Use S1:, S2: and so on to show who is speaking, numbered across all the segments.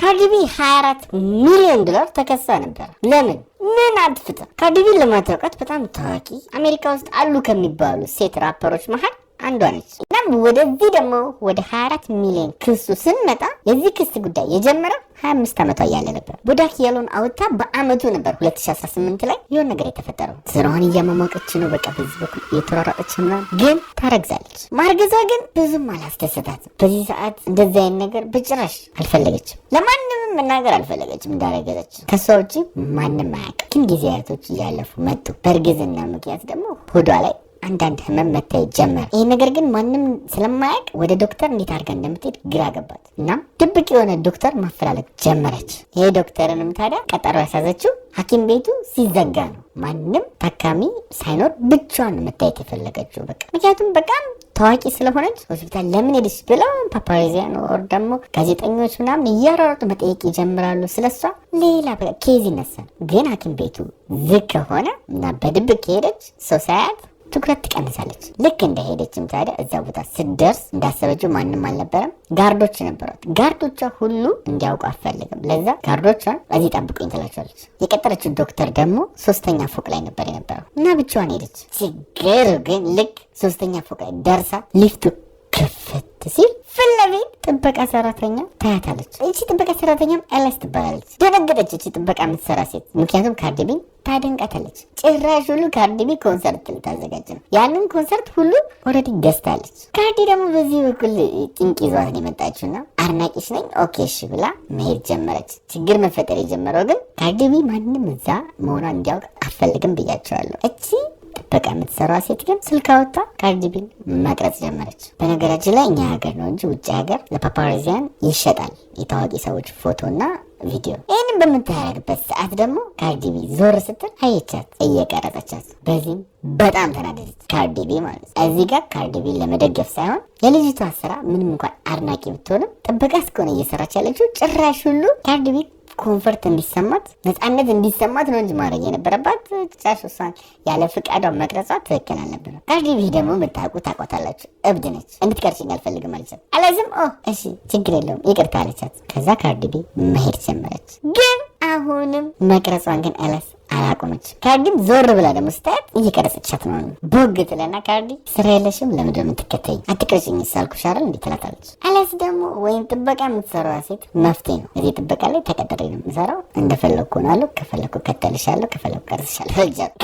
S1: ካርዲ ቢ 24 ሚሊዮን ዶላር ተከሳ ነበር። ለምን? ምን አጥፍታ? ካርዲ ቢ ለማታውቃት በጣም ታዋቂ፣ አሜሪካ ውስጥ አሉ ከሚባሉ ሴት ራፐሮች መሀል አንዷ ነች። እናም ወደዚህ ደግሞ ወደ 24 ሚሊዮን ክሱ ስንመጣ የዚህ ክስ ጉዳይ የጀመረው 25 ዓመቷ እያለ ነበር። Bodak Yellow ን አውጥታ በአመቱ ነበር 2018 ላይ የሆነ ነገር የተፈጠረው። ስራዋን እያሟሟቀች ነው። በቃ በዚህ በኩል እየተሯሯጠች ምናምን፣ ግን ታረግዛለች። ማርገዟ ግን ብዙም አላስደሰታትም። በዚህ ሰዓት እንደዚህ አይነት ነገር በጭራሽ አልፈለገችም። ለማንም መናገር አልፈለገችም እንዳረገዘች። ከሷ ውጭ ማንም አያውቅም። ግን ጊዜያቶች እያለፉ መጡ። በእርግዝና ምክንያት ደግሞ ሆዷ ላይ አንዳንድ ህመም መታየት ጀመረ። ይህ ነገር ግን ማንም ስለማያውቅ ወደ ዶክተር እንዴት አድርጋ እንደምትሄድ ግራ ገባት። እናም ድብቅ የሆነ ዶክተር ማፈላለግ ጀመረች። ይሄ ዶክተርንም ታዲያ ቀጠሮ ያሳዘችው ሐኪም ቤቱ ሲዘጋ ነው። ማንም ታካሚ ሳይኖር ብቻዋን መታየት የፈለገችው በቃ፣ ምክንያቱም በጣም ታዋቂ ስለሆነች ሆስፒታል ለምን ሄደች ብለው paparazzi ያን or ደግሞ ጋዜጠኞች ምናምን እያሯሯጡ መጠየቅ ይጀምራሉ። ስለሷ ሌላ case ይነሳል። ግን ሐኪም ቤቱ ዝግ ከሆነ እና በድብቅ ከሄደች ሰው ሳያት ትኩረት ትቀንሳለች። ልክ እንደሄደችም ታዲያ እዛ ቦታ ስትደርስ እንዳሰበችው ማንም አልነበረም። Guard ኦች ነበሯት። Guard ኦቿ ሁሉ እንዲያውቁ አትፈልግም። ለዛ guard ኦቿን እዚህ ጠብቁኝ ትላቸዋለች። የቀጠረችው ዶክተር ደግሞ ሶስተኛ ፎቅ ላይ ነበር የነበረው እና ብቻዋን ሄደች። ችግሩ ግን ልክ ሶስተኛ ፎቅ ላይ ደርሳ ሊፍቱ ክፍት ሲል ፊት ለፊት ጥበቃ ሰራተኛ ታያታለች። እቺ ጥበቃ ሰራተኛም ኤለስ ትባላለች። ደነገጠች፣ እቺ ጥበቃ የምትሰራ ሴት፣ ምክንያቱም ካርዲ ቢን ታደንቃታለች። ጭራሽ ሁሉ ካርዲ ቢ ኮንሰርት ልታዘጋጅ ነው። ያንን ኮንሰርት ሁሉ already ገዝታለች። ካርዲ ደግሞ በዚህ በኩል ጭንቅ ይዟት ነው የመጣችውና አድናቂሽ ነኝ፣ okay እሺ ብላ መሄድ ጀመረች። ችግር መፈጠር የጀመረው ግን ካርዲ ቢ ማንም እዛ መሆኗን እንዲያውቅ አትፈልግም ብያቸዋለሁ። እቺ ጥበቃ የምትሰራ ሴት ግን ስልክ አወጣ ካርዲ ቢን መቅረጽ ጀመረች። በነገራችን ላይ እኛ ሀገር ነው እንጂ ውጭ ሀገር ለ paparazzi ያን ይሸጣል የታዋቂ ሰዎች ፎቶና ቪዲዮ። ይህንን በምታደርግበት ሰዓት ደግሞ ካርዲ ቢ ዞር ስትል አየቻት፣ እየቀረጸቻት። በዚህም በጣም ተናደደች ካርዲ ቢ ማለት ነው። እዚህ ጋር ካርዲ ቢን ለመደገፍ ሳይሆን የልጅቷ ስራ ምንም እንኳን አድናቂ ብትሆንም ጥበቃ እስከሆነ እየሰራች ያለችው ጭራሽ ሁሉ ካርዲ ቢ comfort እንዲሰማት፣ ነፃነት እንዲሰማት ነው እንጂ ማድረግ የነበረባት ጭራሽ እሷን ያለ ፍቃዷ መቅረጿ ትክክል አልነበረም። ካርዲ ቢ ደግሞ የምታውቁ ታውቋታላችሁ፣ እብድ ነች። እንድትቀርጭኝ አልፈልግም አለቻት። አለዝም ኦ እሺ ችግር የለውም ይቅርታ አለቻት። ከዛ ካርዲ ቢ መሄድ ጀመረች። ግን አሁንም መቅረጿን ግን ኤለስ አላቆመች። ካርዲም ዞር ብላ ደግሞ ስታያት እየቀረጸቻት ነው። ቦግ ትለና ካርዲ ስራ የለሽም፣ ለምንድን ነው የምትከተይኝ? አትቅረጭኝ ሳልኩሽ አይደል እንዴ ትላታለች። ኤለስ ደግሞ ወይም ጥበቃ የምትሰራዋ ሴት መፍትሄ ነው። እዚህ ጥበቃ ላይ ተቀጥሬ ነው የምሰራው፣ እንደፈለግኩ ሆናለሁ፣ ከፈለግኩ እከተልሻለሁ፣ ከፈለግኩ ቀርጽሻለሁ።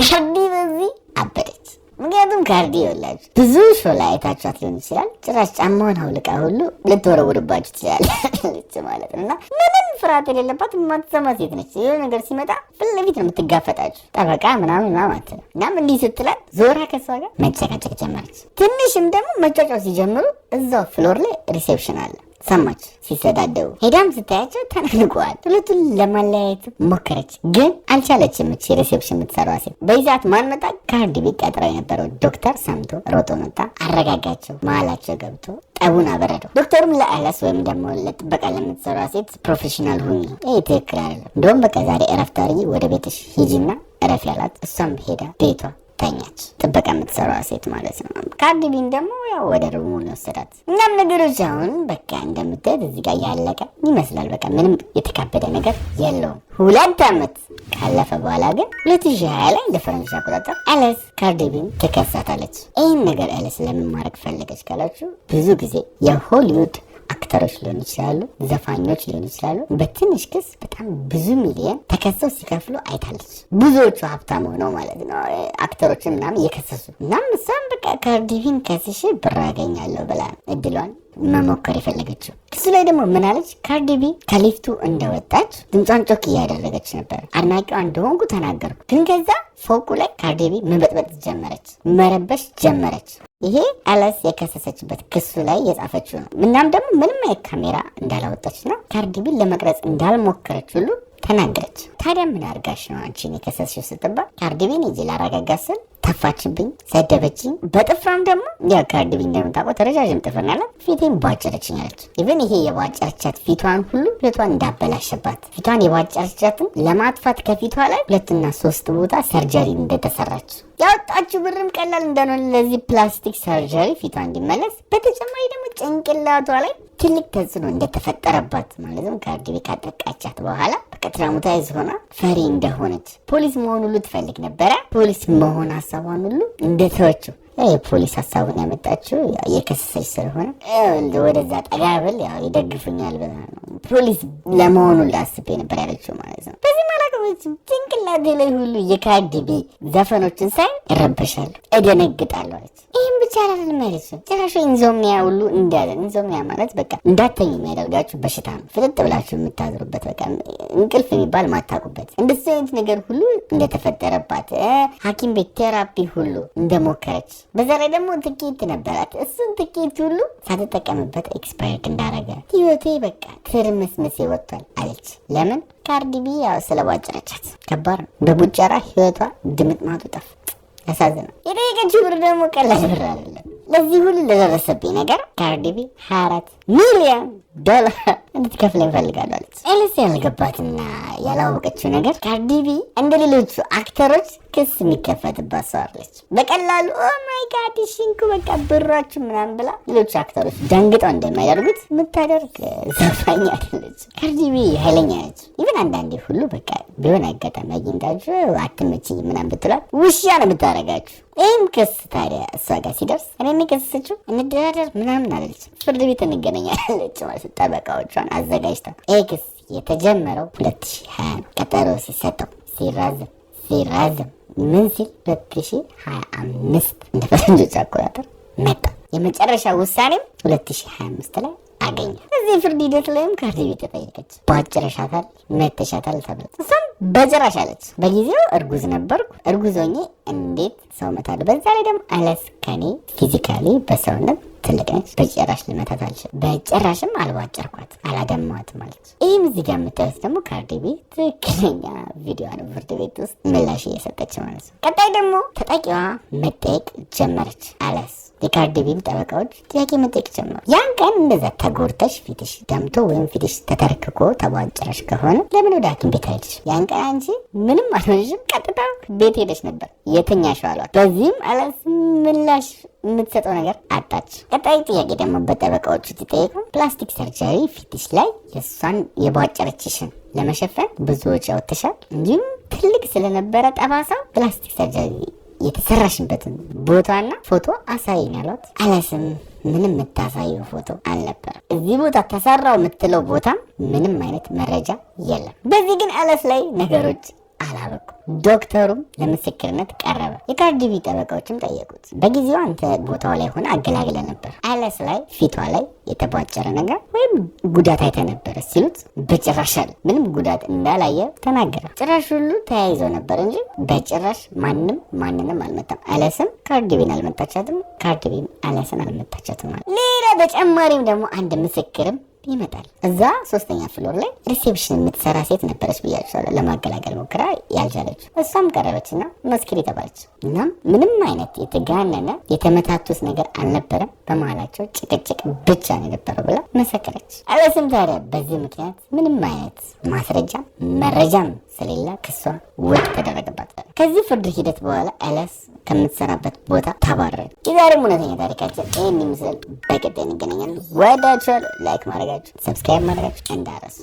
S1: ካርዲ በዚህ አበደች። ምክንያቱም ካርዲ ይኸውላችሁ ብዙ show ላይ አይታችኋት ሊሆን ይችላል። ጭራሽ ጫማዋን አውልቃ ሁሉ ልትወረውርባችሁ ትችላለች ማለት ነው። እና ምንም ፍርሃት የሌለባት የማትሰማ ሴት ነች። የሆነ ነገር ሲመጣ ፊት ለፊት ነው የምትጋፈጣችሁ። ጠበቃ ምናምን ምናምን አትልም። እናም እንዲህ ስትላት ዞራ ከሷ ጋር መጨቃጨቅ ጀመረች። ትንሽም ደግሞ መጫጫው ሲጀምሩ እዛው floor ላይ reception አለ። ሰማች ሲሰዳደቡ። ሄዳም ስታያቸው ተናንቀዋል። ሁለቱን ለማለያየት ሞከረች፣ ግን አልቻለችም። እቺ reception የምትሰራዋ ሴት። በዚህ ሰዓት ማን መጣ? ካርዲ ቢ ቀጥረው የነበረው ዶክተር ሰምቶ ሮጦ መጣ። አረጋጋቸው፣ መሀላቸው ገብቶ ጠቡን አበረደው። ዶክተሩም ለአለስ ወይም ደግሞ ለጥበቃ ለምትሰራዋ ሴት professional ሁኚ፣ ይህ ትክክል አይደለም፣ እንደውም በቃ ዛሬ እረፍት አድርጊ፣ ወደ ቤትሽ ሂጂና እረፍ ያላት። እሷም ሄዳ ቤቷ ተኛች። ጥበቃ የምትሰራዋ ሴት ማለት ነው። ካርዲ ቢን ደግሞ ያው ወደ room ኡ ነው የወሰዳት። እናም ነገሮች አሁን በቃ እንደምታዩት እዚህ ጋር ያለቀ ይመስላል። በቃ ምንም የተካበደ ነገር የለውም። 2 ዓመት ካለፈ በኋላ ግን 2020 ላይ ለፈረንጆች አቆጣጠር ኤለስ ካርዲ ቢን ትከሳታለች። ይህን ነገር ኤለስ ለምን ማድረግ ፈለገች ካላችሁ ብዙ ጊዜ የሆሊውድ actor ኦች ሊሆኑ ይችላሉ፣ ዘፋኞች ሊሆኑ ይችላሉ። በትንሽ ክስ በጣም ብዙ ሚሊየን ተከሰው ሲከፍሉ አይታለች። ብዙዎቹ ሀብታም ሆነው ማለት ነው actor ኦችን ምናምን እየከሰሱ። እናም እሷም በቃ ካርዲ ቢን ከስሼ ብር አገኛለሁ ብላ እድሏን መሞከር የፈለገችው። ክሱ ላይ ደግሞ ምን አለች? ካርዲ ቢ ከሊፍቱ እንደወጣች ድምጿን ጮክ እያደረገች ነበር። አድናቂዋ እንደሆንኩ ተናገርኩ። ግን ከዛ ፎቁ ላይ ካርዲ ቢ መበጥበጥ ጀመረች፣ መረበሽ ጀመረች። ይሄ ኤለስ የከሰሰችበት ክሱ ላይ የጻፈችው ነው። እናም ደግሞ ምንም አይነት ካሜራ እንዳላወጣችና ካርዲ ቢን ለመቅረጽ እንዳልሞከረች ሁሉ ተናገረች። ታዲያ ምን አድርጋሽ ነው አንቺን የከሰስሽው ስትባል ካርዲ ቢን ሂጅ ላረጋጋ ስል ተፋችብኝ፣ ሰደበችኝ። በጥፍሯም ደግሞ ያው ካርዲ ቢ እንደምታውቀው ረዣዥም ጥፍር ነው ያላት፣ ፊቴን ቧጨረችኝ አለች። Even ይሄ የቧጨረቻት ፊቷን ሁሉ ሁለቷን እንዳበላሸባት፣ ፊቷን የቧጨረቻትን ለማጥፋት ከፊቷ ላይ 2ና 3 ቦታ surgery እንደተሰራች፣ ያወጣችው ብርም ቀላል እንዳልሆነ ለዚህ plastic surgery ፊቷ እንዲመለስ፣ በተጨማሪ ደግሞ ጭንቅላቷ ላይ ትልቅ ተጽዕኖ እንደተፈጠረባት፣ ማለትም ካርዲ ቢ ካጠቃቻት በኋላ በቃ traumatize ሆና ፈሪ እንደሆነች፣ ፖሊስ መሆን ሁሉ ትፈልግ ነበረ። ፖሊስ መሆን ሀሳቧን ሁሉ እንደተወችው፣ የፖሊስ ሀሳቡን ያመጣችው የከሰሰች ስለሆነ ወደዛ ጠጋ ብል ያው ይደግፉኛል ብላ ነው። ፖሊስ ለመሆኑ ላስቤ ነበር ያለችው ማለት ነው። በዚህ አላቆመችም። ጭንቅላቴ ላይ ሁሉ የካርዲ ቢ ዘፈኖችን ሳይ እረበሻለሁ፣ እደነግጣለሁ አለች። ይህም ብቻ አይደለም ያለችው፣ ጭራሽ insomnia ሁሉ እንዳለ። Insomnia ማለት በቃ እንዳተኙ የሚያደርጋችሁ በሽታ ነው። ፍጥጥ ብላችሁ የምታድሩበት፣ በቃ እንቅልፍ የሚባል ማታውቁበት፣ እንደዚህ አይነት ነገር ሁሉ እንደተፈጠረባት፣ ሐኪም ቤት therapy ሁሉ እንደሞከረች፣ በዛ ላይ ደግሞ ትኬት ነበራት። እሱን ትኬት ሁሉ ሳትጠቀምበት expired እንዳረገ፣ ህይወቴ በቃ ትርምስምሴ ወጥቷል አለች። ለምን? ካርዲ ቢ ያው ስለቧጨረቻት። ከባድ ነው። በቡጨራ ህይወቷ ድምጥማጡ ጠፍ። ያሳዝናል። የጠየቀችው ብር ደግሞ ቀላል ብር አይደለም። ለዚህ ሁሉ ለደረሰብኝ ነገር ካርዲ ቢ 24 ሚሊዮን ዶላር እንድትከፍለኝ እፈልጋለሁ አለች። ኤልሲ ያልገባትና ያላወቀችው ነገር ካርዲ ቢ እንደ ሌሎቹ actor ኦች ክስ የሚከፈትባት ሰው አለች። በቀላሉ "oh my God ሽንኩ በቃ ብራችሁ" ምናምን ብላ ሌሎቹ actor ኦች ደንግጠው እንደሚያደርጉት የምታደርግ ዘፋኝ አይደለች። ካርዲ ቢ ኃይለኛ ነች። Even አንዳንዴ ሁሉ በቃ ቢሆን አጋጣሚ አግኝታችሁ አትመችኝ ምናምን ብትሏት ውሻ ነው የምታደርጋችሁ። ይህም ክስ ታዲያ እሷ ጋር ሲደርስ እኔ የሚከሰሰችው እንደራደር ምናምን አለች። ፍርድ ቤት እንገናኛለች ማለት ጠበቃዎቿን አዘጋጅታ። ይህ ክስ የተጀመረው 2020 ነው። ቀጠሮ ሲሰጠው ሲራዘም ሲራዘም ምን ሲል 2025 እንደ ፈረንጆች አቆጣጠር መጣ። የመጨረሻ ውሳኔም 2025 ላይ አገኘ። እዚህ ፍርድ ሂደት ላይም ካርዲ ቢ ተጠየቀች። ባጭረሻታል፣ መተሻታል ተብላ፣ እሷም በጭራሽ አለች። በጊዜው እርጉዝ ነበርኩ። እርጉዝ ሆኜ እንዴት ሰው መታለሁ? በዛ ላይ ደግሞ አለስ ከኔ physically በሰውነት ትልቅ ነች። በጭራሽ ልመታት አልችልም። በጭራሽም አልቧጨርኳት፣ አላደማዋትም አለች። ይህም እዚህ ጋር የምታዩት ደግሞ ካርዲ ቢ ትክክለኛ ቪዲዮ ነው፣ ፍርድ ቤት ውስጥ ምላሽ እየሰጠች ማለት ነው። ቀጣይ ደግሞ ተጠቂዋ መጠየቅ ጀመረች። አለስ የካርዲ ቢም ጠበቃዎች ጥያቄ መጠየቅ ጀመሩ። ያን ቀን እንደዛ ተጎድተሽ ፊትሽ ደምቶ ወይም ፊትሽ ተተርክኮ ተቧጭረሽ ከሆነ ለምን ወደ ሐኪም ቤት አልሄድሽ? ያን ቀን አንቺ ምንም አልሆንሽም፣ ቀጥታ ቤት ሄደሽ ነበር የተኛሽው አሏት። በዚህም አለስ ምላሽ የምትሰጠው ነገር አጣች። ቀጣይ ጥያቄ ደግሞ በጠበቃዎቹ ሲጠየቁ plastic surgery ፊትሽ ላይ የእሷን የቧጨረችሽን ለመሸፈን ብዙ ወጪ አውጥተሻል፣ እንዲሁም ትልቅ ስለነበረ ጠባሳው plastic surgery የተሰራሽበትን ቦታና ፎቶ አሳይኝ አሏት። አለስም ምንም የምታሳየው ፎቶ አልነበረም። እዚህ ቦታ ተሰራው የምትለው ቦታ ምንም አይነት መረጃ የለም። በዚህ ግን አለስ ላይ ነገሮች አላበቁም። ዶክተሩም ለምስክርነት ቀረበ። የካርዲ ቢ ጠበቃዎችም ጠየቁት። በጊዜው አንተ ቦታው ላይ ሆነ አገላግለ ነበር፣ አለስ ላይ ፊቷ ላይ የተቧጨረ ነገር ወይም ጉዳት አይተ ነበረ ሲሉት በጭራሽ አለ። ምንም ጉዳት እንዳላየ ተናገረ። ጭራሽ ሁሉ ተያይዘው ነበር እንጂ በጭራሽ ማንም ማንንም አልመታም። አለስም ካርዲ ቢን አልመታቻትም፣ ካርዲ ቢም አለስን አልመታቻትም አለ። ሌላ በጨማሪም ደግሞ አንድ ምስክርም ይመጣል። እዛ ሶስተኛ floor ላይ reception የምትሰራ ሴት ነበረች ብያቸዋለሁ። ለማገላገል ሞክራ ያልቻለችው እሷም ቀረበችና መስክሪ ተባለች። እናም ምንም አይነት የተጋነነ የተመታቱት ነገር አልነበረም፣ በመሀላቸው ጭቅጭቅ ብቻ ነው የነበረው ብላ መሰከረች። አለስም ታዲያ በዚህ ምክንያት ምንም አይነት ማስረጃ መረጃም ስለሌላ ክሷ ውድቅ ተደረገባት። ከዚህ ፍርድ ሂደት በኋላ አለስ ከምትሰራበት ቦታ ተባረረች። የዛሬም እውነተኛ ታሪካችን ይህን ይመስላል። በቀጣይ እንገናኛለን። ወዳችኋለሁ። Like ማድረጋችሁ፣ subscribe ማድረጋችሁ እንዳረሱ።